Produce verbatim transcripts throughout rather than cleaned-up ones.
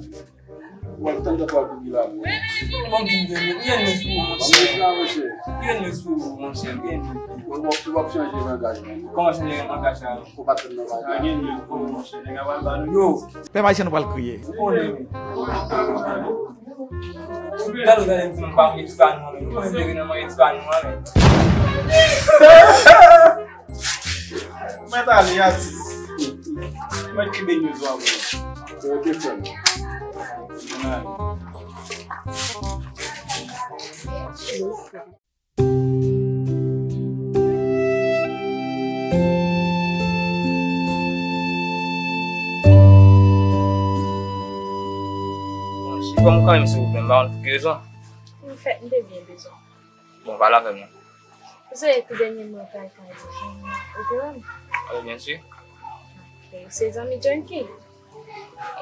W ap tann w ap vini la, bro. Bon, m di gen, gen lwen sou ou, monchè. Gen lwen sou ou, monchè, gen lwen. Bon, w ap, w ap chanje langaj, man. Kòman chanje langaj la? Ou pa tann nan bagay. Gen lwen sou ou, monchè. Nèg la pral ba nou yo. Pèp ayisyen nou pral kriye. Ou konnen. Gade, gade, m di nou pa mete ti pa nou, men. Ou konnen depi nan manje ti pa nou, men. Mwen t ale, atis. Mwen ki beni zwa mwen. Ok, frè m. Bon, si kòm kanmenm, silvouplè, m pa konn pou ki rezon. Anfèt, m te byen bezwen. Bon, pale avè m non. Ou sonje tou dènyèman w t al kay John, ou te wè m? Wi, byen si. Ok, ou se zanmi John Key?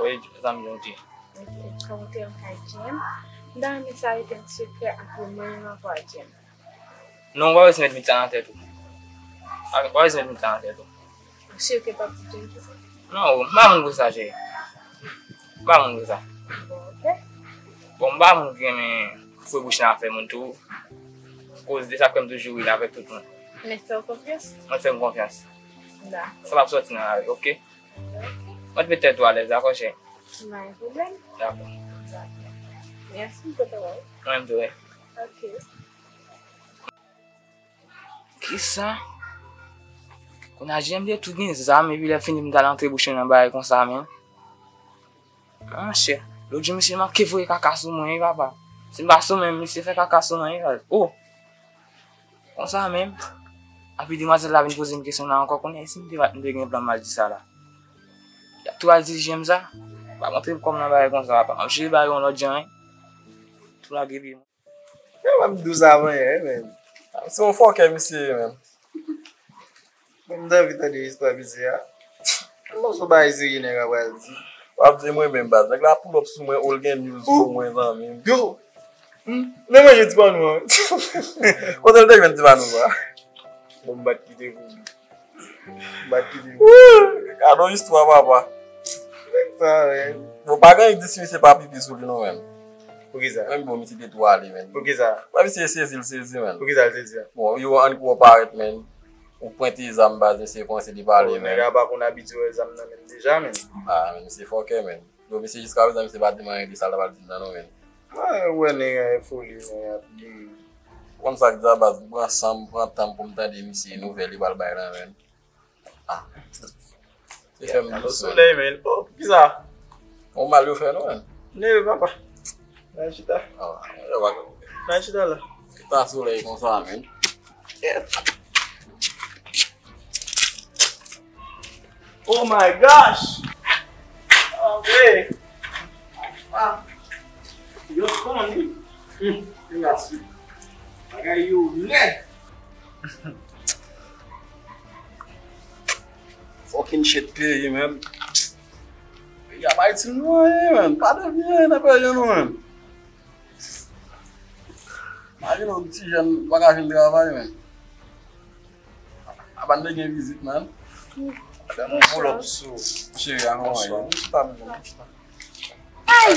Wi, zanmi John Key. Ok, kòm ou te al kay J M, m ta renmen sa rete yon sekrè ant ou menm avè J M. Non, ou pa bezwen met, met sa nan tèt ou. A, ou pa bezwen met, met sa nan tèt ou. Ou si ke p ap di John Key sa? Non, m pa moun pou sa, cheri. M pa moun pou sa. Bon, ok. Bon, m pa moun ki renmen foure bouch nan afè moun tou. Koz de sa k fè m toujou ri avèk tout moun. Men fè w konfyans? Mwen fè m konfyans. Dakò. Sa p ap sòti nan lari, ok? Ok. Mwen te met tèt ou alèz, dakò, cheri? Pa gen pwoblèm. Dakò. Dakò. Mèsi, m kontan wè w. Mwen menm tou, wi. Ok. Kisa? Kounye a J M te tou gen zam, epi lè fini m t al antre bouch mwen nan bagay konsa, men. Monchè, lòt jou misye manke voye kaka sou mwen, wi, papa. Si m pa sou mwen, misye fè kaka sou mwen, wi. Oh! Konsa menm. Epi demwazèl la vin poze m kesyon la ankò, kounye a, e si m te bat, m te gen plan m al di sa la? Y ap tou al di J M sa? M pa montre m kòm nan bagay konsa, papa. M ap jere bagay yon lòt jan, wi. Tou lage pye mwen. Yo, m ap di w sa manyen, wi, men. Se yon fòkè misye ye, men. Mwen, m t anvi tande istwa misye a. Mwen, se yon bagay serye nèg la pral di. W ap di mwen menm, baz. Nèg la pull up sou mwen, ou l gen news pou mwen, zanmi m. Yo! Hmm? Nan manje ti pa nou an. Kote l te jwenn ti pa nou sa? Bon, m bat kite pou li. Bat ki di. Gade yon istwa, papa. Sa, men. Bon, pa gen diskisyon, se pa pipi sou li, non, men. Poukisa? Menm bon, misye te tou ale, men. Poukisa? Wè, misye sezi, l sezi, men. Poukisa l sezi a? Bon, yo annik wè w parèt, men. Ou pwente zam, baz, misye kòmanse li pale, men. Nèg la pa konn abitye wè zam nan men deja, men. Ah, men, misye fòkè, men. Yo, misye jiska prezan, misye pa di m anyen de sa l ta pral di m nan, non, men. Ah, wè, nèg la e foli, men, y ap di. Ou konn sa k di a, baz, m pran san m, pran tan m pou m tande misye nouvèl li pral bay la, men. Ah. Se fè m alo sou solèy, men. Oh, kisa? Yon mal yo fè nou, men. Leve, papa. Nan chita. Ah, yo pa. Nan chita la. Chita solèy konsa, men. Oh my gosh! Ah, wi. Ah. Yo, kòman li? Hmm, yo la sou. Bagay yo lèd. Fucking shit peyi, man. Peyi a pa itil nou anyen, man. Pa devni anyen nan peyi nou, man. Imajine yon ti jèn pa ka jwenn travay, man. Apa n te gen vizit, man. Lè nou pull up sou cheri a, nou wè yo. Bonswa. Chita, men, chita. Ay!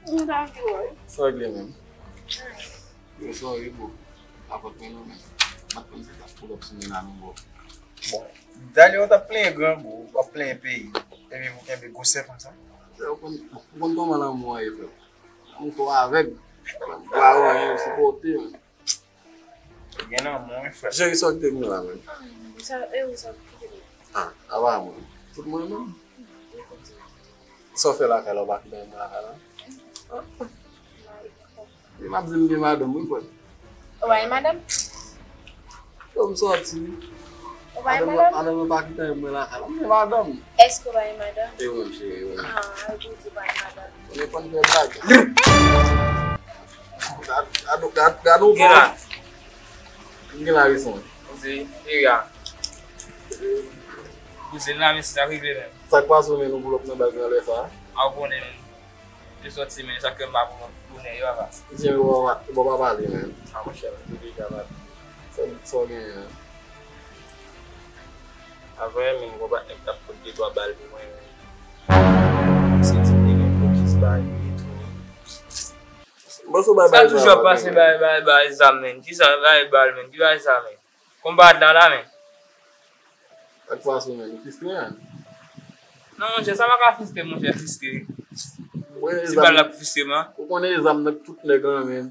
Sa regle menm. Yo, sorry, bro. Avòt mwen non, men. M pa t konn se t ap pull up sou mwen la non, bro. Bon, Daniel t ap plenyen grangou, w ap plenyen peyi. Epi pou kenbe gwosè konsa. Ou konn, ou konn kòman lanmou an ye, frè. Lanmou fè w avèg. Ou pa wè anyen, ou sipòte, men. Gen lanmou, wi, frè. Cheri, sa w kite m la, men. Sa, e ou sa w kite m la? Ah, apa mwen. Tout mwen menm. Sa w fè lakay la, ou pa kite m lakay la? Li m ap di m gen madanm, wi, frè. Ou pa gen madanm? Yo, m sòti. Ou pa gen madanm? Madanm, madanm mwen pa kite mwen lakay la. M gen madanm. Èske ou pa gen madanm? E wi, m cheri, wi. Ah, ou di ou pa gen madanm. Ou konn fè blag. Gad, gad, gad, gad ou gen la. M gen la reson. Ou di, cheri a. Ou di, la, men sa rive menm. Sa k pase w, men nou pull up nan baz nan lè sa a? A, ou konnen, men. Yo sòti, men, sa ke m pa pou bonè yo, apa. Jen, bon, pa, bon, pa pale, men. A, monchè, men, tou deja, men. Sa, sa w genyen, men? Avè, men, gwo patnè m t ap pot de twa bal pou mwen, men. Se ti nèg yo ki Bon, so bay, sa bay toujou zam ap pase, men. Bay, bay, bay zam, men. Ki sa, bay bal, men. Ki bay sa, men? Konbat la, la, men. Ak fason, men. Ou fistre, men. Non, monchè, sa pa ka fistre, monchè, fistre. Mwen, ti zam bal la pou fistre, man. Ou konnen zam nan tout nèg lan, men.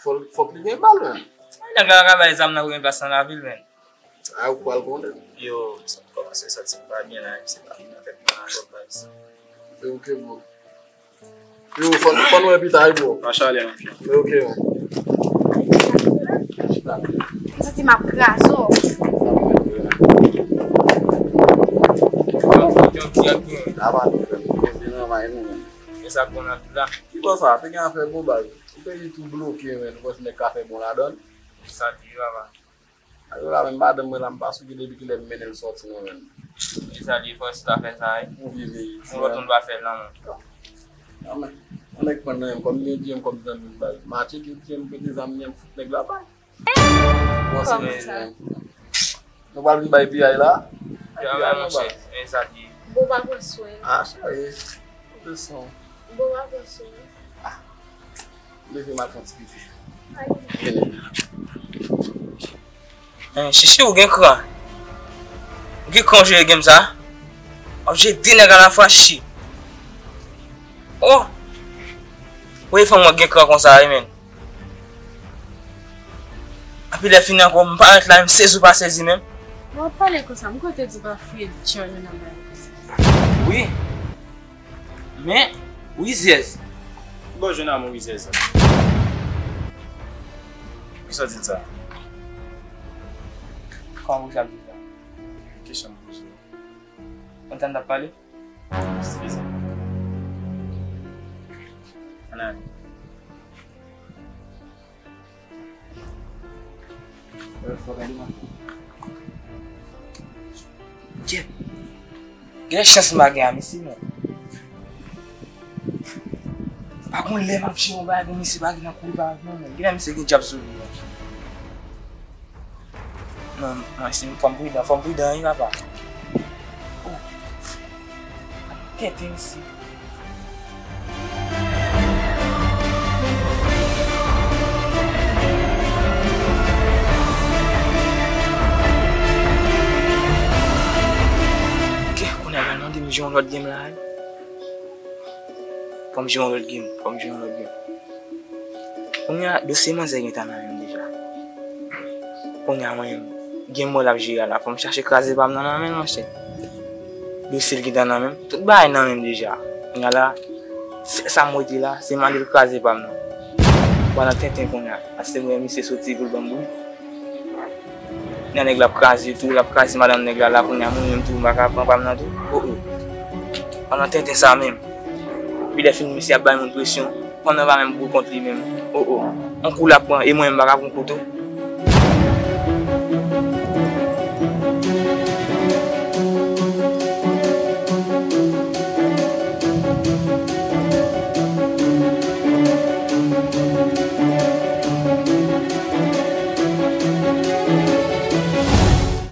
Fò, fòk li gen bal, men. Nèg la ka bay zam nan pou gen plas nan lavil, men. A, ou pral konnen. Yo, sa kòmanse santi m pa byen la, se pa byen nan tèt mwen ankò, baz. Ok, bro. Yo, fò, fò n wè pita, wi, bro. Pa chale, anpil. Ok, man. M santi m ap kraze w. Apa nou fè, nou koze nan may nou, men. E sa k bon nan tout la. Ki bò sa? Te gen afè bon baz. Ou peyi tou bloke, men. Ou panse nèg ka fè bon ladan l? Sa di, papa. Alò la, men madanm mwen la, m pa sou ki depi kilè m mennen l sòti non, men. E sa li fò si ta fè sa, wi. Ou vye veye. Yon lòt moun pa fè l non, men. Non, men yon nèg pran nan men m, kòm li gen dye m kòm zanmi m, baz. M a tcheke dye m, kote zam li an, m fout nèg la bay. Bon, se kòman sa? Nou pral vin bay piyay la? Piyay la, monchè, men sa di. Bon, pa pran swen. Ah, cheri. Kote san? Bon, pa pran swen. Ah. Leve m al fè yon ti pipi. Vini. Men, Chichi, ou gen kran. Ou gen kran w jere game sa? W ap jere de nèg alafwa, Chichi. Oh! Ou e fanm w gen kran konsa, wi, men. Epi lè fini ankò, m parèt la, m sezi ou pa sezi menm. Bon, w ap pale konsa, m kwè w te di w pa fouye djòl ou nan bagay konsa. Wi. Men, rizyèz. Ki bò w jwenn amou rizyèz la? Poukisa w di m sa? Kòman poukisa m di m sa? Kesyon m poze w. Konn sa n t ap pale? Eskize m. Ann ale. Djèt. Gen chans m pa gen amisi, men. Pa gon lè m ap jere yon bagay pou misye pa gen nan kou li pa nan men. Gen lè misye gen djab sou li, men. Non, non, si fò m pridan, fò m pridan, wi, papa. Oh. Tenten isi. Ok, kounye a, mande m jwe yon lòt game la, wi. Fò m jwe yon lòt game, fò m jwe yon lòt game. Kounye a, dosye manzè gentan nan men m deja. Kounye a, mwen menm, game mwen l ap jere a la, fò m chache kraze pa m nan nan men l, monchè. Dosye l gentan nan men m, tout bagay nan men m deja. Kounye a la, sèl sa m rete la, se mande l kraze pa m nan. Mwen nan tenten kounye a, paske mwen, misye soti pou l ban m bri. Nan nèg la ap kraze tou, l ap kraze madanm nèg la, la kounye a mwen menm tou, m pa ka pran pa m nan tou. Oh, oh. Pandan tenten sa menm. Epi lè fini, misye ap bay moun presyon, pandan pa menm pou kont li menm. Oh, oh. On kou l ap pran, e mwen menm m pa ka pran kouto.